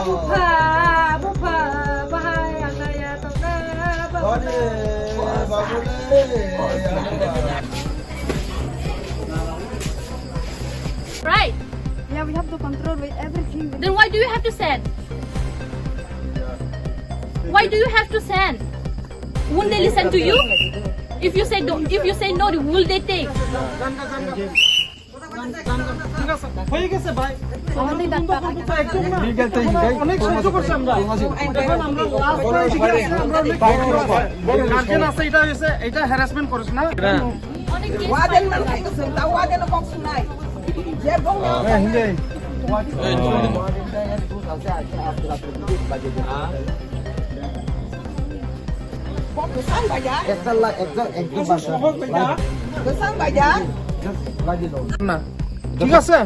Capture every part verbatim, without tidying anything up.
Bupha, bupha, bahai ang naya tongna, bupha. Bani, babule, Right. Yeah, we have to control with everything. Then why do you have to send? Why do you have to send? Won't they listen to you? If you say don't, if you say no, will they take? ঠিক আছে, হয়ে গেছে ভাই। আমরা তো বন্ধ করবো তো একদম না। লিগ্যাল তো হিগাই। অনেক সহ্য করছি আমরা। এখন আমরা লাস্ট পয়েন্ট ঠিক আছে, আমরা অনেক গার্জিয়ান আছে, এটা হয়েছে, এটা হ্যারাসমেন্ট করিস না। Warden man khaito chwng ta warden no kok sunai. Je bong no. Bong kwchang bai ya. Kwchang bai ya. না, ঠিক আছে,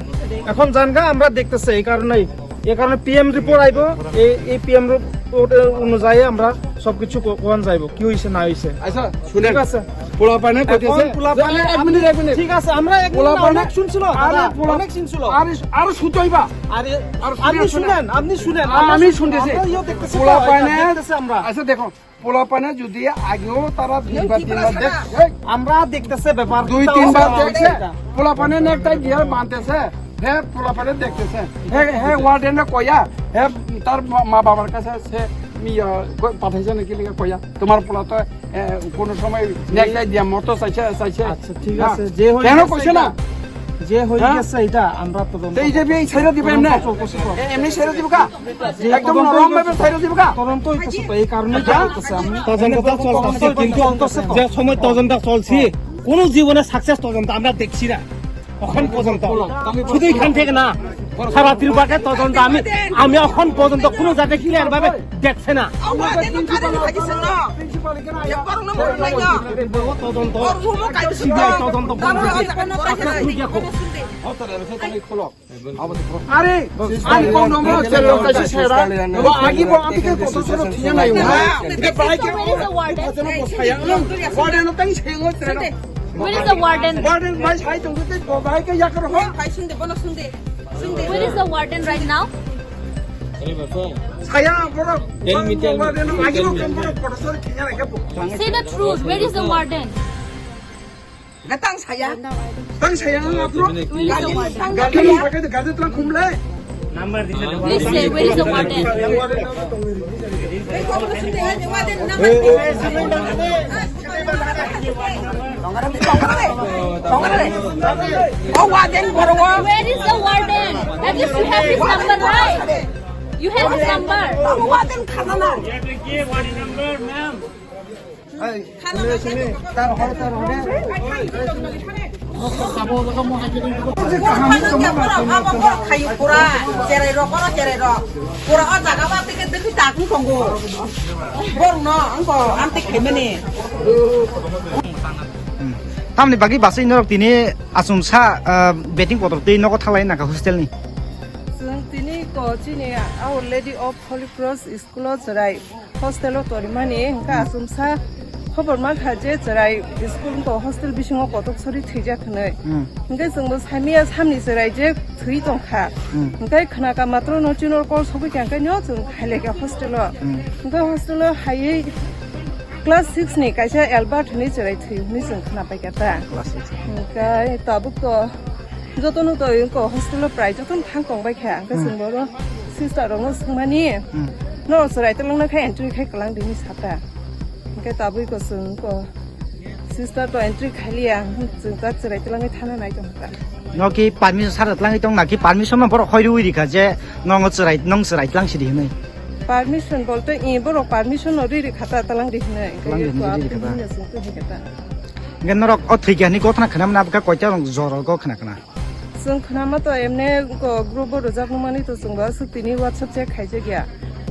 এখন জানগা আমরা দেখতেছি এই কারণেই, এই কারণে পিএম রিপোর্ট আইবো। এই এই পিএম রিপোর্ট অনুযায়ী আমরা সবকিছু কো- কোন যাইবো, কি হইছে না হইছে। আচ্ছা, শুনেন। ঠিক আছে। পোলাপানে এখন কইতেছে, পোলাপানে এক মিনিট, এক মিনিট। ঠিক আছে, আমরা এক মিনিট না, পোলাপানে অনেক শুনছিল, আরে দাদা, পোলা- অনেক শুনছিল। আরে, আরো শুনতে হইবা। আরে, আরো আপনি শুনে, শুনে। শুনেন, আপনি শুনেন, আ-, আমরা আমি শুনছি, শুনতেছি। আমরা ইয়েও দেখতেছি তো, পোলাপানে, দেখতেছি আমরা। আচ্ছা, দেখো, পোলাপানে যদি আগেও তারা দুইবার, তিনবার দেখ-, এই, আমরা দেখতেছে ব্যাপার, দুই, তাও তিনবার আমরা দেখছে, দেখতেছি। পোলাপানে নেকটাই দিয়ে বাঁধতেছে, হে পোলাপানে দেখতেছে, হে, হে ওয়ার্ডেনে কইয়া, হে তার মা, মা বাবার কাছে সে, ইয়া, কই-, পাঠাইছে নাকি লিখে কইয়া, তোমার পোলা তো, এ, কোনো সময় নেকটাই দিয়া মরতো চাইছে, চাইছে। আচ্ছা, ঠিক হ্যাঁ। আছে, যে হয়ে কেন গেছে কইছে এটা, না? যে হয়ে হ্যাঁ? গেছে এটা আমরা তদন্ত তো এই যে এই ছেড়ে দিবে এমনি? তদন্ত চলতেছে তো। এ, এমনি ছেড়ে দিবে কা? যে একদম তদন্ত নরম হইতেছে, ভাবে ছেড়ে দিবে কা? তদন্ত হইতেছে তো, এই কারণে তো হ্যাঁ? বলতেছে আমি। তদন্ত তো চলতেছে, তদন্ত কিন্তু চলতেছে তো। যে সময় তদন্ত চলছে, কোনো জীবনে সাকসেস তদন্ত আমরা দেখছি না এখন পর্যন্ত। শুধু এখান থেকে না, সারা ত্রিপুরাকে তদন্ত আমি, আমি এখন পর্যন্ত কোনো জায়গায় ক্লিয়ার ভাবে দেখছে না। Aw, wa de no kare ni hagi sengno. Je porong no mori lai no. তদন্ত, সিবিআই তদন্ত বন্ধ করে। আরে, ani bo nomo chelo kaisa sera. Bo agi bo amike kotor sero thiya nai. Where is the warden? Warden no tang sero. Where is the warden? Warden bai sai tong te bo bai ke yakar ho. Where is the warden right now? Saya borok. Tell me, tell me. Warden agi bo kam borok kotor sero thiya nai ke bo. Say the truth. Where is the warden? Gatang saya. Tang saya ang apro. Gari, gari pakai tu gari tu kumle. Number di sana. Please say, where is the warden? Oh, warden, boro. Where is the warden? At least you have his number, right? You have his number. Warden khana na. Warden number, ma'am. Tamni bagwi basai norok tini achomsa, ah, betting kotor twi nogo thalai nangkha hostel ni. Chwng tini ko chini Our Lady of Holy Cross school o chwrai. Hostel o torimani, hwnkhe achomsa khobor mankha je chwrai school wngkha hostel bisingo kotok sori thwijak hinwi. Hmm. Hwnkhe chwngbo saimanya samni chwrai je thwi tongkha. Hmm. Hwnkhe khnaka matro no chini call sogwi kha, hwnkhe no chwng khailai kha hostel o. Hmm. Hwnkhe hostel o haiwi class six ni kaisa Albert hinwi chwrai thwi hinwi chwng khnapai kha ta. Class six. Hwnkhe tabuk to Jotono to ingko hostel o prai jotono thang tong bai kha. Hwnkhe Hmm. chwng boro sister rokno swngmani, Hmm. "No chwrai twlangna khe entry khai kwlang," bini sata. Hwnkhe tabwi ko chwng ko sister to entry khai liya, chwng ta chwrai twlangwi thana nai tong kha. No ki permission sara twlangwi tong na ki permission no borok hoi rwi rikha je nongo chwrai, nong chwrai twlang sidi hinwi. Permission bolte i borok permission no ri rikha ta twlang di hinwi. Twlang di hinwi ri rikha ta. Hwnkhe norok o thwi kha ni gothana khna mna bwkha koita rok jor go khna khna. Chwng khnama to emne ko group o rwjak nukmani to chwngbo swk tini WhatsApp check khaijak ya.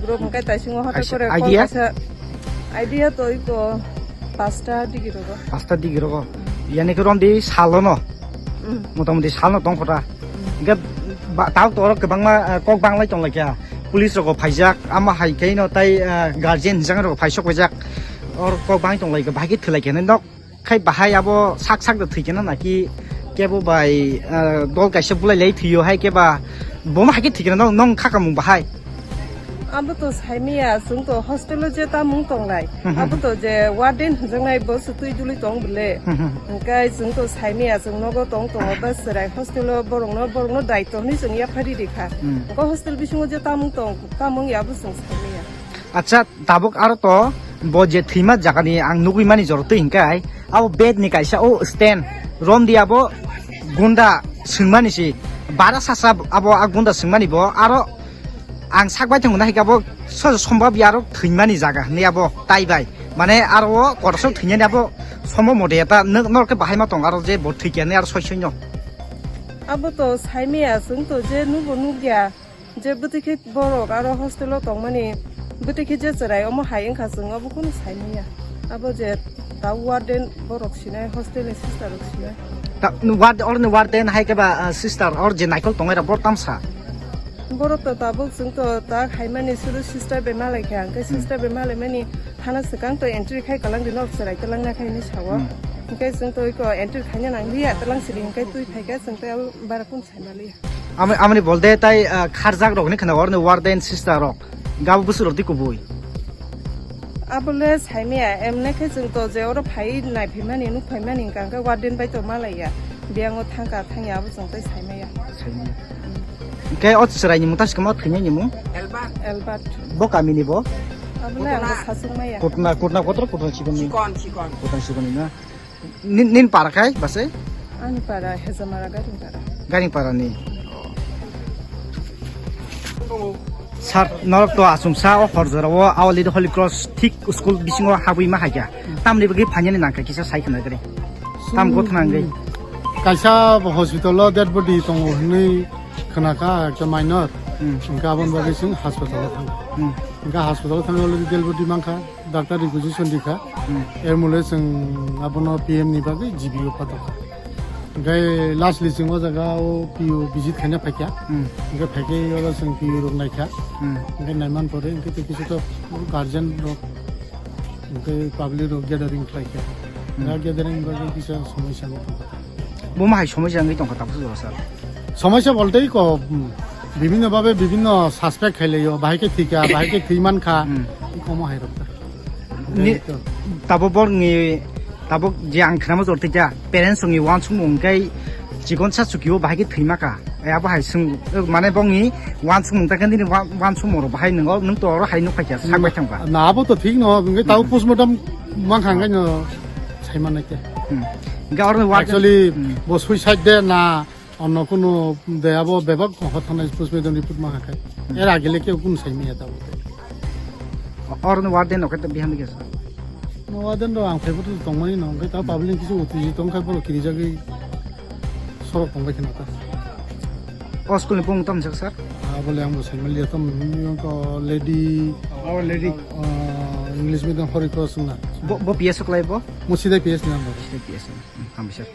Group hwnkhe taisingo hothai kaisa kore call idea? Kaisa idea to iko pasta digi rogo. Pasta digi rogo. Yani khe romdi salo no. Mm. Motamoti salo no tongkho ta. Mm. Hwnkhe ba-, tao to oro kwbangma, eh, kok banglai tonglaikha. Police rok phaijak, ama hai khe no tai, eh, guardian hinjak rok phaisok paijak. Or kok bang tonglaikha, bahai khe thwlaikha nok. Khai bahai abo sak sak da thwikhe na naki kebo bai, ah, dol kaisa bulai lai thwiyo hai keba bono hai khe thwikhe na nong, nong khakamung bahai. Abo to saimaya, chwng to hostel o je tamung tonglai. Hmm, hmm, abo to je warden hwnjaknai bo se twi duli tong bwle. Hmm, hmm. Hwnkhe chwng to saimaya, chwng nogo tong tongo, ba chwrai hostel o borokno, borokno daityo hinwi chwng yaphari rikha. Hmm. Hwnkhe hostel bisingo je tamung tong, tamung ya bo chwng saimaya. Acha, tabuk aro to bo je thwima jagani ang nugwi mani joro twi hwnkhe, abo bed ni kaisa o stand, romdi abo gunda swngmani si, bara sasa abo a gunda swngmani bo aro Ang sak bai thangna hai khe abo sombab ya aro thwimani jaga hinwi abo tai bai. Mane aro o kotor sok thwinani abo sombo mode ta norok khe bahai ma tong aro je bo thwikya hinwi aro soi soi no. Abo to saimaya, chwng to je nubo nukya je bwtwi khe borok aro hostel o tongmani bwtwi khe je chwrai omo hai wngkha, chwng abo kheno saimaya. Abo je ta warden borok sinai, hostel ni sister rok sinai. Ta, ward-, orni warden hai khe ba, ah, sister or je naikol tongnai rok bor tamsa. Borok to tabuk chwng to ta khaimani suru sister bai malai kha, hwnkhe hmm sister bai malai mani hana swkang to entry khai kalang di nok chwrai twlang na khai hinwi sao. Hmm. Hwnkhe chwng to iko entry khaina nang liya, twlang siri hwnkhe twi phai kha chwng to abo bara kun saimaliya. Ami, amni bolde tai, ah, kharjak rok ni khna orni warden sister rok. Gabo bwswk rok di kubui. Abole saimaya, emne khe chwng to je oro phai nai phaimani, nuk phaimani hwnkha hwnkhe warden bai to malaiya. Biyango thangkha thangya abo chwng tai saimaya. Saimaya. Hwnkhe o chwraini mung ta swkang o thwinaini mung? Albert. Bo kamini bo? Abole ang sachukmaya. Kutna, kutna kotor, kutna chikon ni? Chikon, chikon. Kutna chikon ni na? Nin, nin para khai base? Ani para Hezamara Garing para. Garing para ni. Sir, norok to aswng sa o hor jora o Our Lady Holy Cross thik school bisingo habwi ma haikha. Tamni bagwi phainani nangkha kisa sai khna gari. Tam gotha nangwi. Kaisa hospital o dead body tongo hinwi khna kha, ekta minor. Hmm. Hwnkhe aboni bagwi chwng hospital o thang. Hmm. Hwnkhe hospital o thangwi already dead body mankha. Doctor requisition rikha. Hmm. Er mole chwng abono P M ni bagwi G B o phato kha. Hwnkhe lastly chwng o jaga o P O visit khaina phaikha. Hmm. Hwnkhe phaikhe oro chwng P O rok naikha. Hmm. Hwnkhe naiman pore hwnkhe tei kisa to guardian rok hwnkhe public rok gathering khlaikha. Hmm. Da gathering bagwi kisa somosya wngkha. Bo ma hai somosya wngwi tongkha tabuk jora sir? Somosya bolte ko, mm, bibhinno bhabe bibhinno suspect khailaio, bahai khe thwikha, bahai khe thwi mankha, hmm, ikomo hai rok ta. Ni, tabo borni, tabo je ang khnama jor tei ja, parents ni wansukmung kai chikon sa chukio bahai khe thwi maka. E abo hai swng, mane bongni wansukmung ta khe nini wa-, wansukmung ro bahai nwngo, nwng to oro hai nuk phaikha, sak bai thangba. Na abo to thik no, ngai tabo, hmm, postmortem mankha ngai no. Sai mannai khe. Hmm. Hingke oro ni warden, actually, hmm, bo suicide de na onno kunu de abo bebak hothanai postmortem report ma hakai. Hmm. Era gele keu kunu sai maya tabo. O-, oro ni warden no kete biham ge sa. No warden ro ang phaibo tongmani no, hingke ta, hmm, public kisu utuji tongkha boro kirijagwi sorok tongbai kheno ta. O school ni bung tam jak sir? Ah, bole ang bo sai mali tam ko lady. Our lady. Ah, English medium Holy Cross na. Bo, bo P S o klai bo? Mo sidai P S ni number. Sidai P S ni. Hmm, hambai sir.